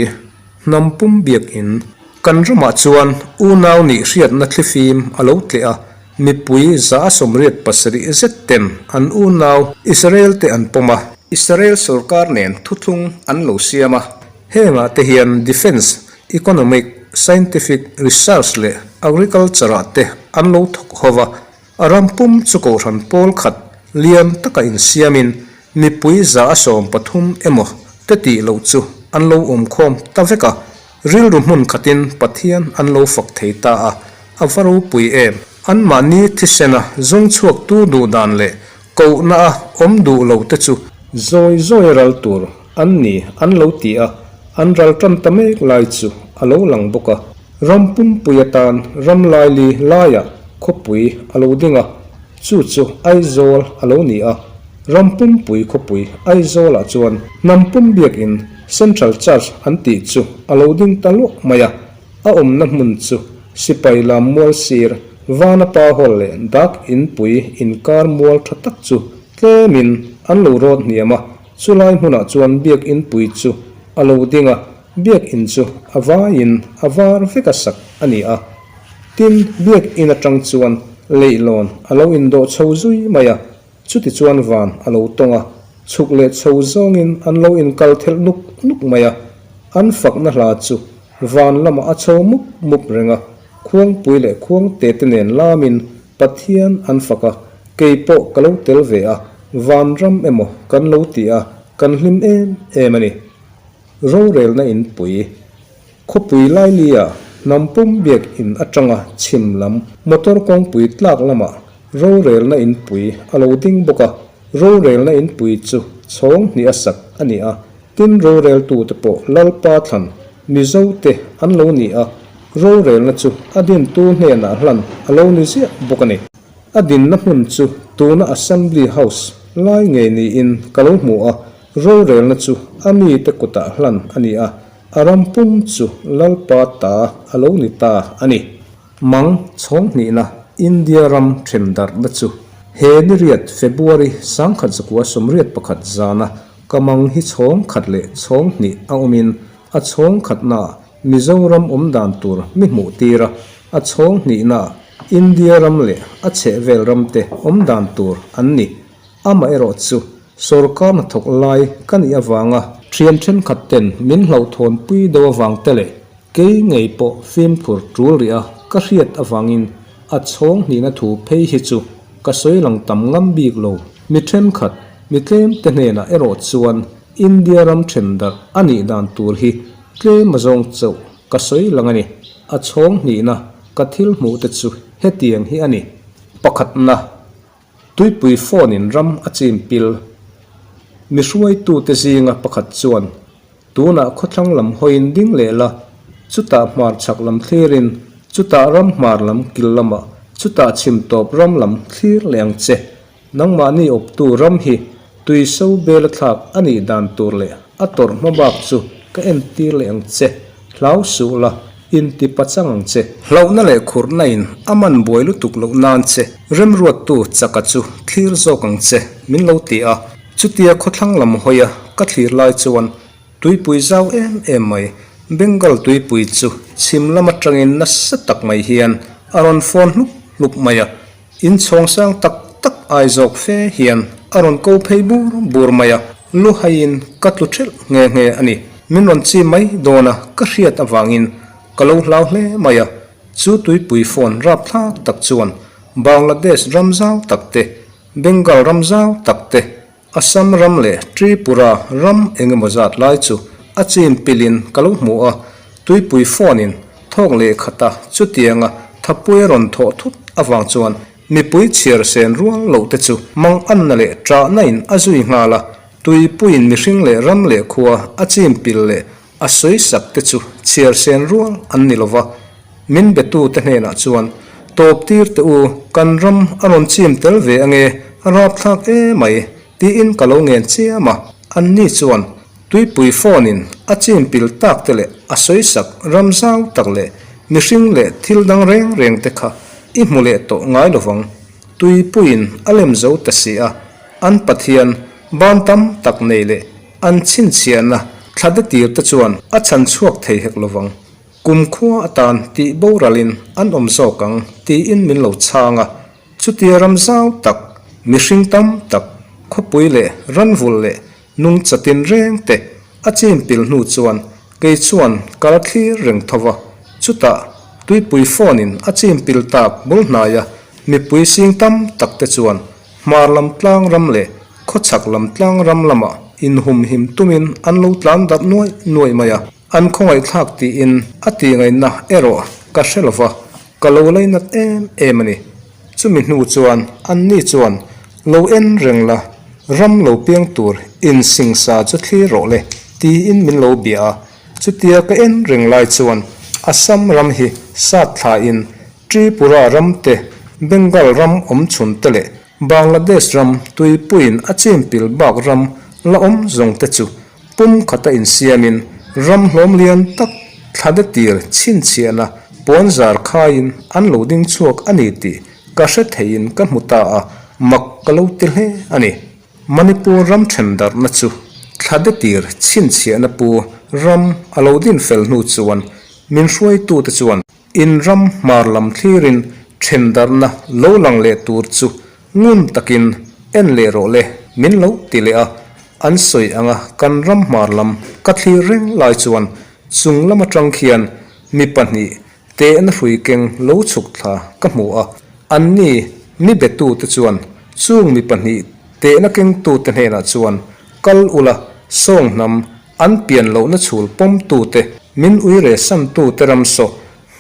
hnam pum biakin, kan ramah chuan unau nih hriatna thlifim a lo tleh a, mipui 187 zet ten an unau Israel te an pawm a, Israel sorkar nen thuthlung an lo siam a, hengah te hian defence, economic, scientific research leh agriculture ah te an lo thawk ho va, A ram pum chu kohhran pawl khat lian taka insiamin mipui 130 emaw te tih loh chu an lo awm khawm ta vek a, rilru hmun khatin Pathian an lo fak thei ta a, a va ropui em! Anmahni thisena zawng chhuaktu duh dan leh kohna a awm duh lo te chu zawi zawi ral tur an ni an lo ti a, an ral tan ta mek lai chu a lo lang bawk a. Ram pumpui atan ram laili laiah khawpui a lo ding a, chu chu Aizawl a lo ni a. Ram pumpui khawpui Aizawlah chuan hnam pum biakin Central Church an tih chu a lo ding ta luah mai a. A awmna hmun chu Sipai lam mual sir, Vanapa Hall leh Dak Inpui inkar mual tha tak chu tlemin an lo rawt hniam a, chulai hmunah chuan biakinpui chu a lo ding a. Biakinn chu a vaiin a var vek a sak a ni a, tin, biakinn atang chuan leihlawn a lo indawh chho zui mai a, chutichuan van a lo tawng a, chhuk leh chho zawngin an lo inkal thelh nuk nuk mai a, an fakna hla chu van lamah a chho mup mup reng a, khuangpui leh khuangte te nen lamin Pathian an fak a, kei pawh ka lo tel ve a, vanram emaw kan lo ti a, kan hlim em em a ni. Rorelna inpui, Khawpui Lailia hnam pum biak in atanga chhim lam motor kawngpui tlak lamah rorelna inpui a lo ding bawk a, rorelna inpui chu chhawng hnih a sak a ni a, tin roreltute pawh Lalpa thlan Mizote an lo ni a, rorelna chu a dintu hnenah hlan a lo ni ziah bawk a ni. A dinna hmun chu tuna Assembly House lai ngei niin ka lo hmu a, Rorelna chu a mite kutah hlan a ni a, a ram pum chu Lalpa ta a lo ni ta a ni. Mang chhawnghnihna India ram thendarhna chu he niriat February 1981 zana ka mang hi chhawng khat leh chhawng hnih a awmin a chhawng khatnaah Mizoram awm dan tur mi hmuh tir a, a chhawng hnihnaah India ram leh a chhehvel ramte awm dan tur an ni. Amaherawh chu Sawrkar hnathawk lai ka nih avanga thian thenkhat ten min hlauhthawn pui deuh avang te leh kei ngei pawh fimkhur tul rih a ka hriat avangin a chhawng hnihna thu phei hi chu ka sawi lang tam ngam bik lo. Mi thenkhat, mi tlem te hnenah erawh chuan India ram then darh a nih dan tur hi tlem a zawng chauh ka sawi lang a ni. A chhawng hnihna ka thil hmuh te chu hetiang hi a ni. Pakhatna, Tuipui phone in ram a chim pil. Mi hruaitute zinga pakhat chuan tunah khawthlang lam hawiin ding leh la, chutah hmar chhak lam thlirin, chutah ram hmar lam kil lamah, chutah chhim tawp ram lam thlir leh ang che. Nangmahni awptu ram hi tui so bela thlak a nih dan tur leh a tawrh hma bak chu ka entir leh ang che, hlau suh la, inti pachang ang che. Hlauhna leh khurhna in a man buai lutuk loh nan che, remruattu chaka chu thlir zawk ang che, min lo ti a. Chutia khawthlang lam hawia ka thlir lai chuan tuipui zau em em mai, Bengal tuipui chu chhim lam atangin nasa tak mai hian a rawn fawn hlup hlup mai a. In chhawng sang tak tak ai zawk fe hian a rawn ko phei bur bur mai a, lu haiin ka tlu thelh nghe nghe a ni. Min rawn chi mai dawn a ka hriat avangin ka lo hlau hle mai a, chu tuipui phone rapthlak tak chuan Bangladesh ram zau tak te, Bengal ram zau tak te, Assam ram leh Tripura ram eng emaw zat lai chu a chin pilin ka lo hmu a, tuipui phone in thawk leh khat a, chutianga thapui a rawn thawh thut avang chuan mipui chhiar sen rual loh te chu mang anna leh ṭahna in a zui nghal a, tuipuiin mihring leh ram leh khua a chin pil leh a sawi sak te chu chhiar sen rual an ni lova, min betu te hnenah chuan, Tawp tir teh u, kan ram a rawn chim tel ve ange, a rapthlak e mai, tiin ka lo ngen chiam a. Anni chuan tuipui phone in a chim pil tak te leh a sawi sak ram zau tak leh mihring leh thil dang reng reng te kha i hmu leh tawh ngai lovang, tuipuiin a lem zo ta si a, an Pathian ban tam tak nei leh An chhinchhiahna thlade tir te chuan a chhan chhuak thei hek lovang. Kum khua atan tih boralin an awm zawk ang tiin min lo chhang a. Chutia ram zau tak, mihring tam tak, khawpui leh ranvulh leh nungcha tinreng te a chin pil hnu chuan kei chuan ka la thlir reng tho va. Chutah tuipui phone in a chin pil tak bul hnaia mipui sing tam tak te chuan Hmar lam tlang ram leh khawchhak lam tlang ram lamah inhumhim tumin an lo tlan darh nuaih nuaih mai a, an khawngaihthlak tiin a tihngaihna erawh ka hre lo va, ka lo lainat em em a ni. Chumi hnu chuan anni chuan lo en reng la, ram lo piang tur insingsa chu thlir rawh le tiin min lo bia a, chutia ka en reng lai chuan Assam ram hi sat thlain Tripura ram te, Bengal ram awm chhun te leh Bangladesh ram tuipuiin a chin pil bak ram la awm zawng te chu pum khata insiamin ram hlawm lian tak thlade tir chhinchhiahna pawn zar khaiin an lo ding chhuak a ni tih ka hre theiin ka hmu ta a, mak ka lo ti hle a ni. Manipur ram thendarhna chu thlade tir chhinchhiahna pu ram a lo din fel hnu chuan min hruaitute chuan In ram hmar lam thlirin thendarhna lo lang leh tur chu ngun takin en leh rawh le min lo ti leh a, an sawi anga kan ram hmar lam ka thlir reng lai chuan chung lam atang khian mi pahnih tehna hrui keng lo chhuk thla ka hmu a, anni mi betute chuan chung mi pahnih tehna kengtute hnenah chuan kal ula sawng hnam An pian lohna chhul pawmtute, min uire santute ram saw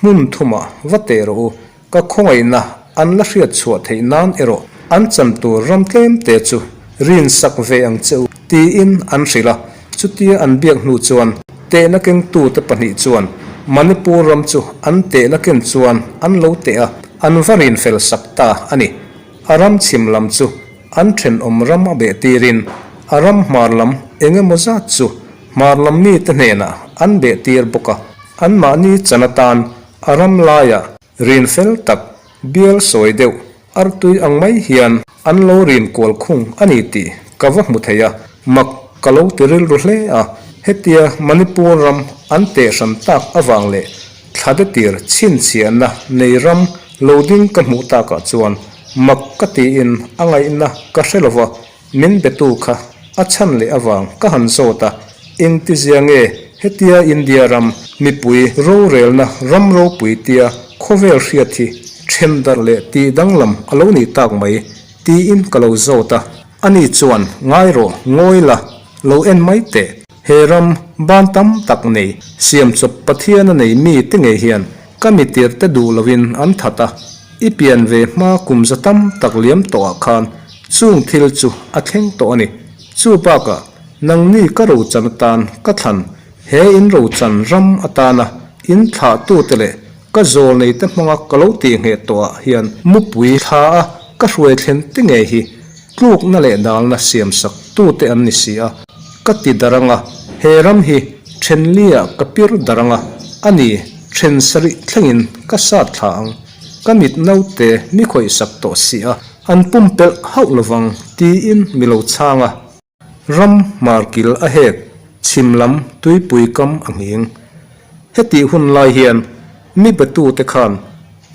hmun thumah va teh rawh u, ka khawngaihna an la hriat chhuah theih nan erawh an chan tur ram tlemte chu rin sak ve ang che u, tiin an hrilh a. Chutia an biak hnu chuan tehna kengtute pahnih chuan Manipur ram chu an tehna ken chuan an lo teh a, an va rin fel sak ta a ni. A ram chhim lam chu An thenawm ram a beh tirin a ram hmar lam eng emaw zat chu hmar lam mite hnenah an beh tir bawk a, anmahni chan atan a ram laiah rin fel tak bial sawi deuh artui ang mai hian an lo rin kual khung a ni tih ka va hmu thei a, mak ka lo ti rilru hle a, hetia Manipur ram an teh hran tak avang leh Thlade tir chhinchhiahna nei ram lo ding ka hmuh takah chuan mak ka tiin a ngaihna ka hre lova, min betu kha a chhan leh avang ka han zawt a, engtizia nge hetia India ram mipui rorelna ram ropui tia khawvel hriat hi then darh leh tih danglam a lo nih tak mai tiin ka lo zawt a, ani chuan ngai rawh ngawi la lo en mai teh. He ram ban tam tak nei, siamchawp Pathian a nei mi te ngei hian Ka mitirte duh loin an that a, i pian ve hma kum za tam tak liam tawhah khan chung thil chu a thleng tawh a ni. Chu bakah nangni ka rochan atan ka thlan, he in rochan ram atana in thlahtute leh ka zawlneite hmanga ka lo tihngheh tawhah hian mupui thla a ka hruai thlen te ngei hi tlukna leh dalna siamsak tute an ni si a, ka ti dar anga, he ram hi thenliah ka pir dar anga, a ni, then sarih thlengin ka sat thla ang, ka mit naute mi khawihsak tawh si a, an pumpelh hauh lovang tiin mi lo chhang a. Ram hmarkil a hek, chhim lam tuipui kam a nghing. Hetih hun lai hian mi betute khan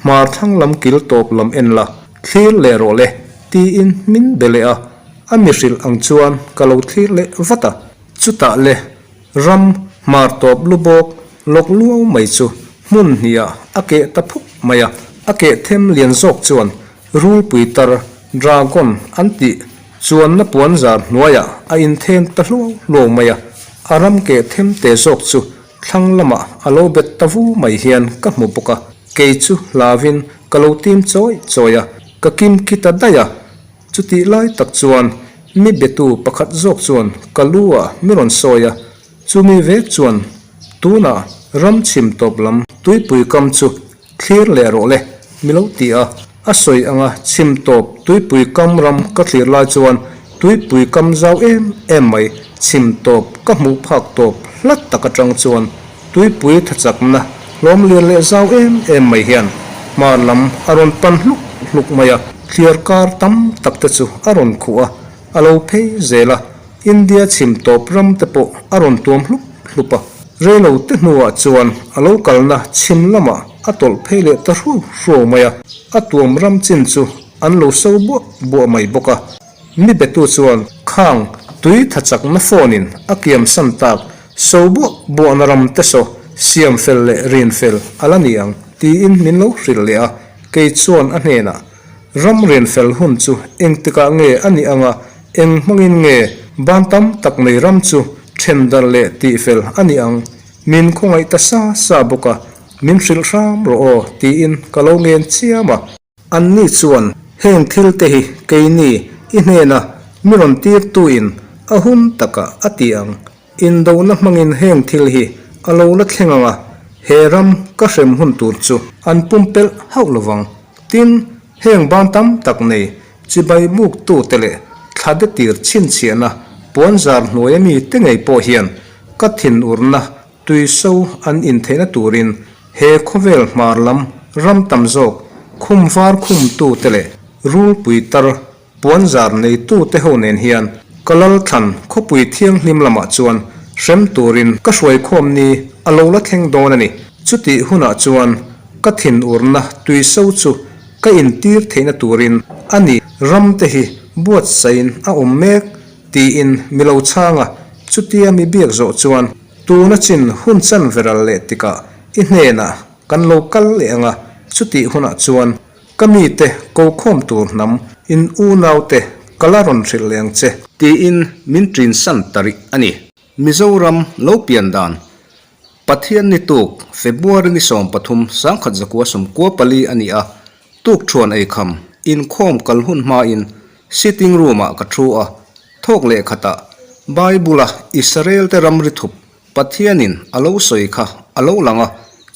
hmar thlang lam kil tawp lam en la, thlir leh rawh le tiin min be leh a, a mi hrilh ang chuan ka lo thlir leh vat a. Chutah le ram hmar tawp lu bawk lawk luau mai chu hmun hniah a keh ta phup mai a, a keh them lian zawk chuan Rulpui tar, dragon, an tih chuanna puanzar hnuaiah a inthen ta hluau hluau mai a, a ram keh them te zawk chu thlang lamah a lo bet ta vu mai hian ka hmu bawk a, kei chu hlavin ka lo tim chawi chawi a, ka kim khi ta daih a, chutih lai tak chuan mi betu pakhat zawk chuan ka lu ah mi rawn sawi a, chumi vek chuan tunah ram chhim tawp lam tuipui kam chu Thlir leh rawh le, mi lo ti a, a sawi anga chhim tawp tuipui kam ram ka thlir lai chuan tuipui kam zau em em mai chhim tawp ka hmuh phak tawp hlat tak atang chuan tuipui thachakna hlawm lian leh zau em em mai hian hmar lam a rawn pan hluk hluk mai a, thliar kar tam tak te chu a rawn khuh a, a lo phei zel a. India chhim tawp ram te pawh a rawn tuam hlup hlup a, reilo te hnuah chuan a lo kalna chhim lamah a tawlh phei leh ta hruau hruau mai a, a tuam ram chin chu an lo so buah buah mai bawk a. Mi betu chuan khang tui tha chakna phone in a kiam san tak so buah buahna ram te saw siam fel leh rin fel a la ni ang tiin min lo hrilh leh a, kei chuan a hnenah Ram rian fel hun chu engtikah nge a nih anga eng hmangin nge ban tam tak nei ram chu then darh leh tih fel a nih ang? Min khawngaih ta sa sa bawk a, min hrilh hram rawh aw tiin ka lo ngen chiam a. Anni chuan heng thil te hi keini i hnena mi rawn tirtuin a hun takah a ti ang Indona hmangin heng thil hi a lo la thleng ang a, he ram ka hrem hun tur chu an pumpelh hauh lo vang. Tin, heng ban tam tak nei chibai buktute leh thla de tir chhinchhiahna puanzar hnuaia mite ngei pawh hian ka thinurna tuiso an intheihna turin he khawvel hmar lam ram tam zawk khum var khumtute leh rulpui tar Puanzar neitute ho nen hian ka lalthlan khawpui thianghlim lamah chuan hrem turin ka hruaikhawm ni a lo la thleng dawn a ni. Chutih hunah chuan ka thinurna tuiso chu ka intir theihna turin a ni ramte hi buatsaihin a awm mek tiin mi lo chhang a, chutia mi biak zawh chuan tuna chin hun chan veral leh tikah i hnenah kan lo kal leh ang a, chutih hunah chuan Ka mite ko khawm tur hnam in unaute ka la rawn hrilh leh ang che. Tiin min ṭin san ta rih a ni. Mizoram lo pian dan Pathian ni tuk February ni 13 1994 a ni a, tukṭhuan eikham inkhawm kal hun hmain sitting room ah ka ṭhu a, thawk leh khatah Bible-a Israel-te ramri thup Pathianin a lo sawi kha a lo lang a,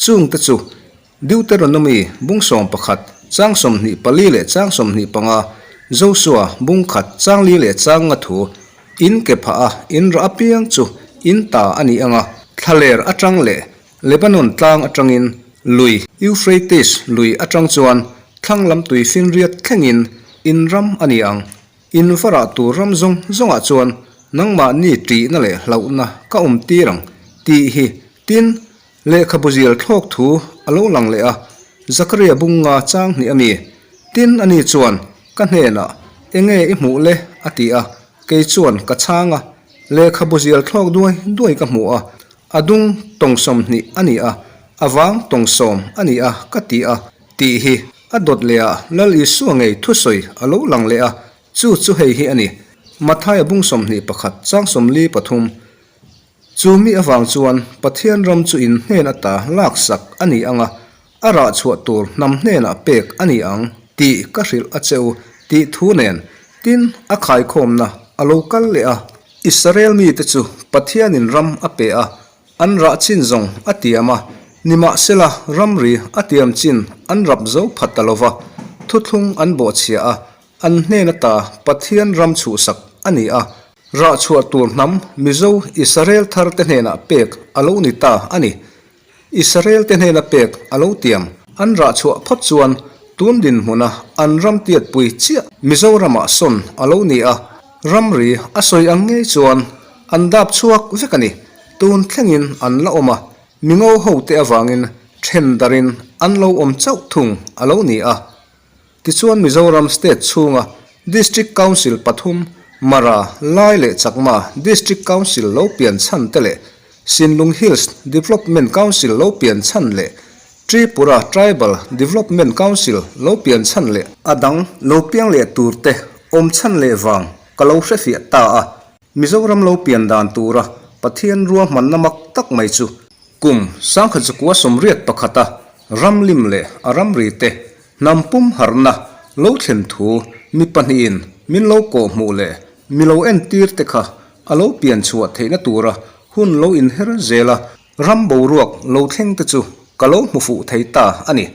chungte chu Deuteronomy bung 11, chang 24 leh chang 25, Josua bung khat chang li leh chang nga thu, In ke phah a, in rah apiang chu in ta a ni ang a, thlaler atang leh Lebanon tlang atangin lui Euphrates lui atang chuan thlang lam tui finriat thlengin in ram a ni ang. In va rah tur ram zawng zawngah chuan nangmahni ṭihna leh hlauhna ka awm tir ang tih hi tin Lehkhabu zial thlawk thu a lo lang leh a, Zakaria bunga chang hnih a mi. Tin, ani chuan ka hnenah, Enge i hmuh le? a ti a, kei chuan ka chhang a, Lehkhabu zial thlawk duai duai ka hmu a, a dung tawng 20 a ni a, a vang tawng 10 a ni a, ka ti a, tih hi a dawt leh a, Lal Isua ngei thusawi a lo lang leh a, chu chu hei hi a ni, Mathaia bung 21 chang 43. Chu mi avang chuan Pathian ram chu in hnen ata laksak a ni ang a, A rah chhuah tur hnam hnenah pek a ni ang tih ka hrilh a che u tih thu nen tin a khaikhawmna a lo kal leh a. Israel mite chu Pathianin ram a pe a, an rah chin zawng a tiam a, nimahsela ramri a tiam chin an rap zo phat ta lova, thuthlung an bawhchhia a, an hnen ata Pathian ram chhuhsak a ni a, rah chhuah tur hnam Mizo Israel tharte hnenah pek a lo ni ta a ni. Israel te hnena pek a lo tiam. An rah chhuah phawt chuan tun dinhmuna an ram tiatpui chiah Mizoramah sawn a lo ni a, ramri a sawi ang ngei chuan an dap chhuak vek a ni. Tun thlengin an la awm a, mingo hote avangin then darin an lo awm chauh thung a lo ni a. Tichuan Mizoram State chhunga District Council pathum, Mara, Lai leh Chakma District Council lo pian chhan te leh Sinlung Hills Development Council lo pian chhan leh Tripura Tribal Development Council lo pian chhan leh a dang lo piang leh tur te awm chhan leh vang ka lo hrefiah ta a. Mizoram lo pian dan tura Pathian ruahmanna mak tak mai chu Kum 1981 a ramlim leh a ramrite hnam pum harhna lo thlen thu mi pahnihin min lo kawhhmuh leh mi lo entir te kha a lo pian chhuah theihna tura hun lo inher zela ram boruak lo thleng te chu ka lo hmu fuh thei ta a ni.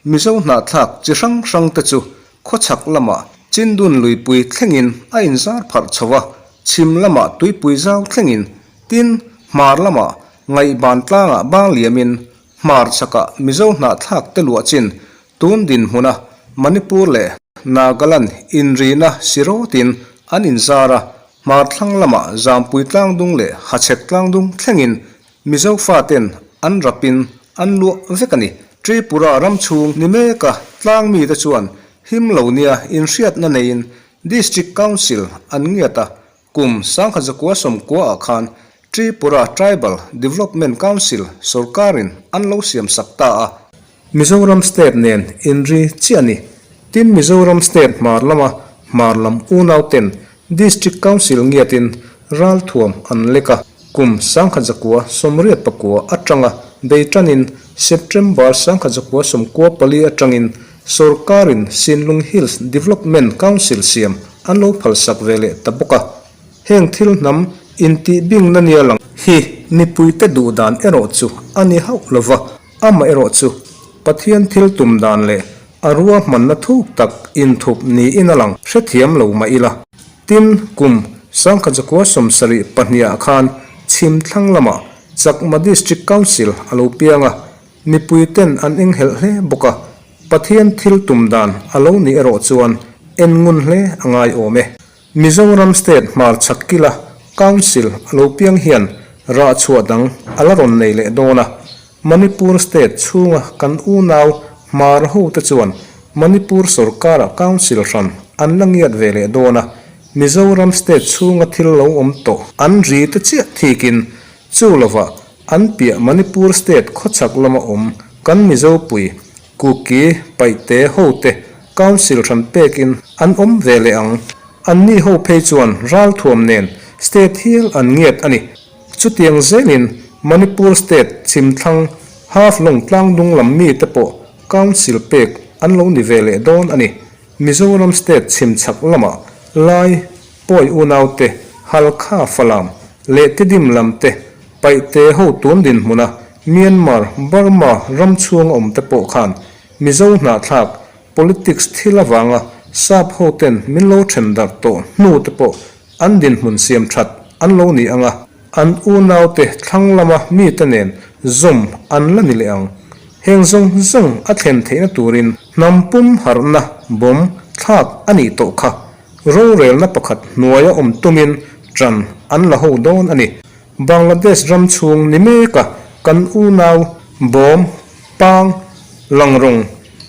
Mizo hnahthlak chi hrang hrang te chu khawchhak lamah Chindun luipui thlengin a inzar pharh chho a, chhim lamah tuipui zau thlengin, tin, hmar lamah ngaihban tlangah bang liamin hmar chhakah Mizo hnahthlak te luah chin tun dinhmuna Manipur leh Nagaland inrina sirawtin an inzar a, hmar thlang lamah Zampui tlangdung leh Hachhek tlangdung thlengin Mizo faten an rapin an luah vek a ni. Tripura ram chhung ni meka tlang mite chuan him lo nia inhriatna neiin District Council an ngiat a, kum 1990 ah khan Tripura Tribal Development Council sorkarin an lo siamsak ta a. Mizoram State nen inri chiah a ni. Tin, Mizoram State hmar lama hmar lam unauten District Council ngiatin ralthuam an lek a, kum 1989 atanga bei tanin September 1994 atangin sorkarin Sinlung Hills Development Council siam an lo phalsak ve leh ta bawk a. Heng thil hnam intihbingna nia lang hi mipuite duhdan erawh chu a ni hauh lova. Amaherawh chu, Pathian thil tum dan leh a ruahmanna thuk tak inthup niin a lang hrethiam lo mah ila. Tin, kum 1972 ah khan chhim thlang lamah Chakma District Council a lo piang a, mipui ten an enghelh hle bawk a, Pathian thil tum dan a lo nih erawh chuan en ngun hle a ngai awm e. Mizoram State hmarchhak kila Council a lo piang hian rah chhuah dang a la rawn nei leh dawn a. Manipur State chhunga kan unau hmar hote chuan Manipur sorkara Council hran an la ngiat ve leh dawn a. Mizoram State chhunga thil lo awm tawh an ri te chiah thikin chu lovah an piah Manipur State khawchhak lama awm kan Mizopui Kuki, Paihte hote Council hran pekin an awm ve leh ang. Anni ho phei chuan ralthuam nen State hial an ngiat a ni. Chutiang zelin Manipur State chhimthlang Half-Long tlangdung lam mite pawh Council pek an lo ni ve leh dawn a ni. Mizoram State chhimchhak lamah Lai, Pawi unaute, Halkha, Falam leh Tidim lamte Paihte ho tun dinhmuna Myanmar, Burma ram chhunga awmte pawh khan Mizo hnahthlak politics thil avanga sap hoten min lo then darh tawh hnu te pawh an dinhmun siam that an lo ni ang a, an unaute thlang lama mite nen zawm an la ni leh ang. Heng zawng zawng a thlen theihna turin hnam pum harhna bawm thlak a nih tawh kha rorelna pakhat hnuaia awm tumin tan an la ho dawn a ni. Bangladesh ram chhung ni meka kan unau Bawm, Pang, Langrawng,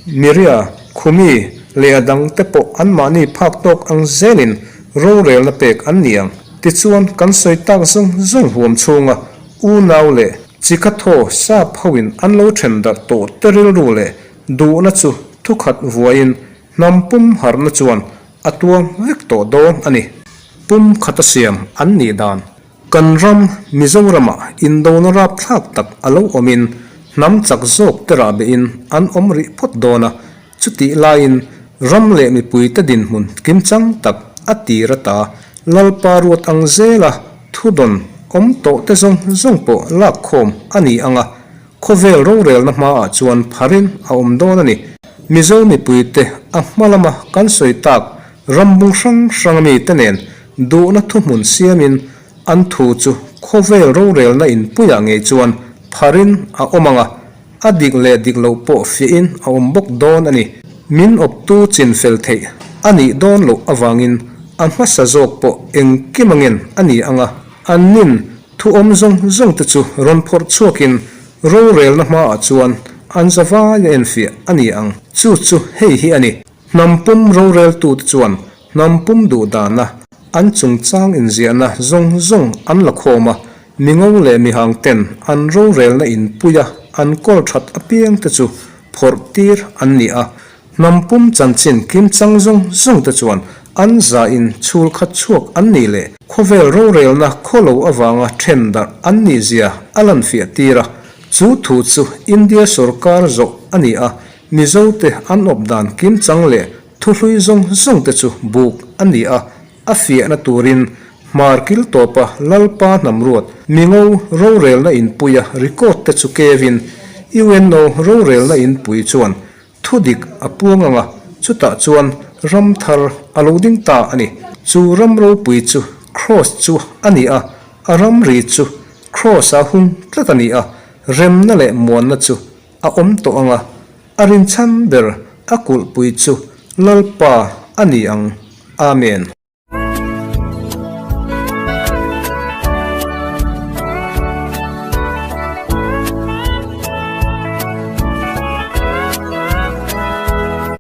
Miria, Khumi leh a dang te pawh anmahni phak tawk ang zelin rorelna pek an ni ang. Tichuan kan sawi tak zawng zawng huam chhunga unau leh chikhathaw sap hoin an lo then darh tawh te rilru leh duhna chu thukhat vuaiin hnam pum harhna chuan a tuam vek tawh dawn a ni. Pum khata siam an nih dan Kan ram, Mizoramah indona rapthlak tak a lo awmin. Hnam chak zawk te rahbehin an awm rih phawt dawn a, chutih laiin ram leh mipuite dinhmun kimchang tak a tir ata Lalpa ruat ang zela thudawn awm tawh te zawng zawng pawh lakkhawm a ni ang a, khawvel rorelna hmaah chuan pharin a awm dawn a ni. Mizo mipuite a hma lama kan sawi tak rambung hrang hrang mite nen duhna thuhmun siamin An thu chu khawvel rorelna inpuiah ngei chuan pharin a awm ang a, a dik leh dik loh pawh fiahin a awm bawk dawn a ni. Min awptu chin fel theih a nih dawn loh avangin a hmasa zawk pawh engkim angin a ni ang a, annin thu awm zawng zawng te chu rawn phawrh chhuakin rorelna hmaah chuan an zavai a enfiah a ni ang. Chu chu hei hi a ni. Hnam pum roreltute chuan hnam pum duhdana an chungchang inziahna zawng zawng an la khawm a, mingo leh mihang ten an rorelna inpuia an kawl that apiang te chu phawrh tir an ni a. Hnam pum chanchin kimchang zawng zawng te chuan an zain chhul khat chhuak an nih leh khawvel rorelna khawlo avanga then darh an nih zia a lanfiah tir a. Chu thu chu India sorkar zawh a ni a, Mizote an awp dan kimchang leh thuhlui zawng zawng te chu buk a ni a, a fiahna turin hmar kil tawpa Lalpa hnamruat mingo rorelna inpuia record te chu kevin UNO rorelna inpui chuan thudik a puang ang a, chutah chuan ram thar a lo ding ta a ni. Chu ram ropui chu Kraws chu a ni a, a ramri chu Kraws-a hung tlat a ni a, remna leh muanna chu A awm tawh ang a, a rinchhan ber a kulhpui chu Lalpa a ni ang. Amen.